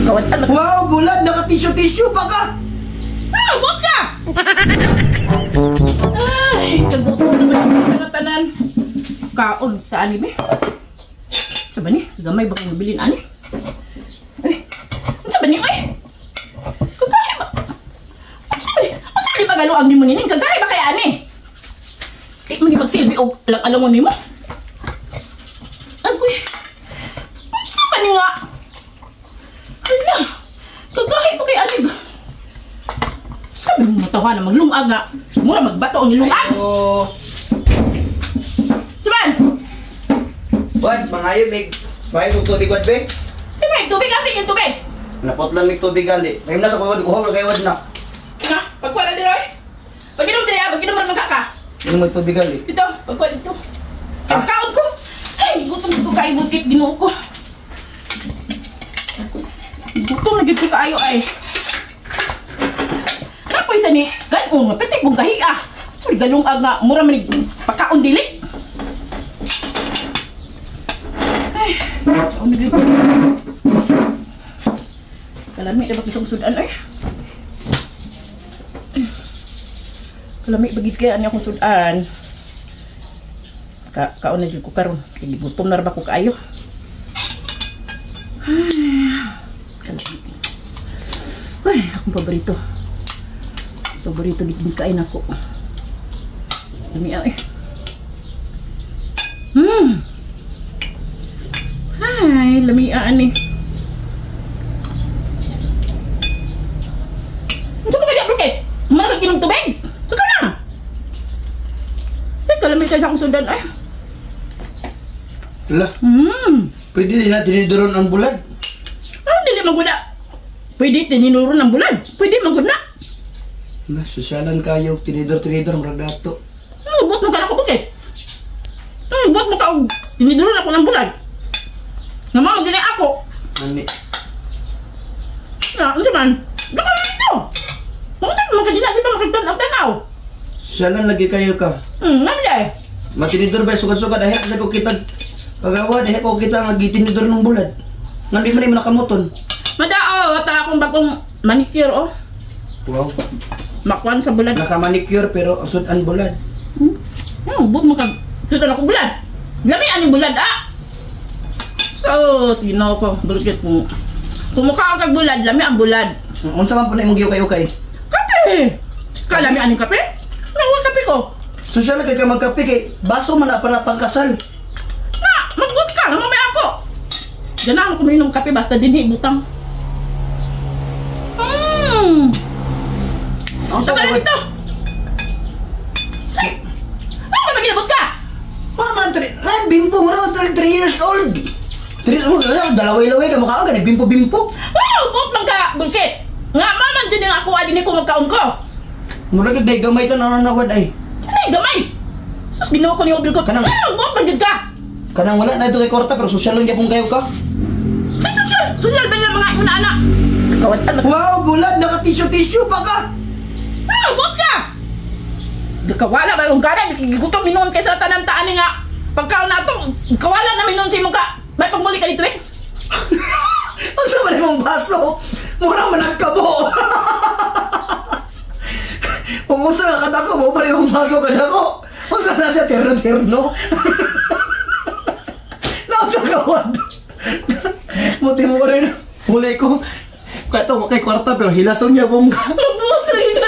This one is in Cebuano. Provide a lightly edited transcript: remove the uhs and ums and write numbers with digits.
Kawatan na. Wow, bulad! Naka-tissue-tissue pa ka! Ah, wag ka! Ay, kagutom naman ang isa nga tanan. Kaon, saan ni be? Sa ba ni? Gamay ba kong mabilin ani? Ay, unsa ba ni? Ay! Kagahi ba? Unsa ba ni? Unsa ba ni pagaluang ni mo nining? Kagahi ba kay ani? Di man gipagsilbi og alang-alangon nimo. Agoy. Unsa ba ni nga? Hala, kagahi ba kay ani? Sabi mo matawa na maglungag nga. Mura magbato ang nilungag. Oh, Saban! Wad, mangayo, may may kong tubig, wad, be. Saban, tubig ate yung tubig. Napot lang may tubig gali. Ngayon na sa kuwad, kuhaw, kay wad na. Nga, pagkuha na dito eh. Pag-inom dito ah, pag-inom rin magkaka. Ano may tubig gali? Ito, pagkuha dito. Ah? Ang kaon ko. Ay, gutom ko kayo bukit, ginoo ko. Gutom na gid ko kaayo ay. Kapoy sa ni, ganon, mapitik mong gahi ah. Sorry, galungag nga, mura man ni pagkaon dili. Ay, kaon na gid ko. Kalami na ba kisang sudan ay? Kalami ba gid kaya ani akong sudan? Kaon na gid ko karon. Kay gutom na ra ba ko kaayo. Ay, kalami. Ay, akong paborito. Paborito gid kain ako. Lami ay. Hi, lami ani. Unsa ba kaya bukit? Mana ka kinom tubig? Ikaw na. Ay, kalami kay sa akong sundan ay. Ala, pwede din na tiniduron ang bulad. Ah, dili man gud na. Pwede tiniduron ang bulad. Pwede man gud na. Na, sosyalan kayo, tinidor-tinidor, murag dato. Buot mo ka na ko bukit. Buot mo ka og tiniduron ako ng bulad. Namao gini ako. Ani. Na, unsa man? Baka dito. Mga mo ka dina si pa makigtan-tanaw. Sosyalan lagi kayo ka. Ngam day. Matinidor ba sugad-sugad dahil sa ko kita pagawa dahil ko kita nga gitinidor ng bulad. Nga di man ni nakamuton. Madao ta akong bagong manicure oh. Wow. Makuan sa bulad. Naka-manicure pero sudan bulad. Buot mo ka sudan ako bulad. Lami aning bulad ah. So, sino ko bulkit mo. Kumukha kag bulad, lami ang bulad. Unsa man po na imong giukay-ukay? Kape. Kalami aning kape? Nawa kape ko. Sosyal kay ka magkape kay baso man na para pangkasal. Na, magbuot ka, mamaya ako. Ganahan ko minom kape basta dinhi butang. Ang Sa sa kayo dito. Say. Ay, magilabot ka. Para man tri, ran bimpo mo 3 years old. 3 dalaway-laway ka mukha ka nagbimpo-bimpo. Wow, buot man ka, bulkit. Nga maman dyan yung ako adini ko magkaon ko. Mura gid day gamay ta nanawad ay. Ay, gamay. Sus, ginawa ko ni Obil ko. Kanang- Ay, buot man gid ka. Kanang wala na ito kay korta pero sosyal lang gyapon kayo ka. Sa social, social ba ng mga una-ana? Kawatan mo. Wow, bulad naka-tissue-tissue pa ka. Ah, buot ka. Kawala ba yung gana? Miski gigutom minuon kaysa tanan taan nga. Pagkaon na to, kawala na minuon sa imong ka. May pagmuli ka dito eh. Unsa man imong baso? Mura man ang kabo. Kung unsa ka kadako mo pa imong baso kadako. Unsa na siya terno-terno? Nausa ka wad. Muti mo rin. Muli ko. Kato kay kwarta pero hilason niya pong ka. Mabuot rin ka.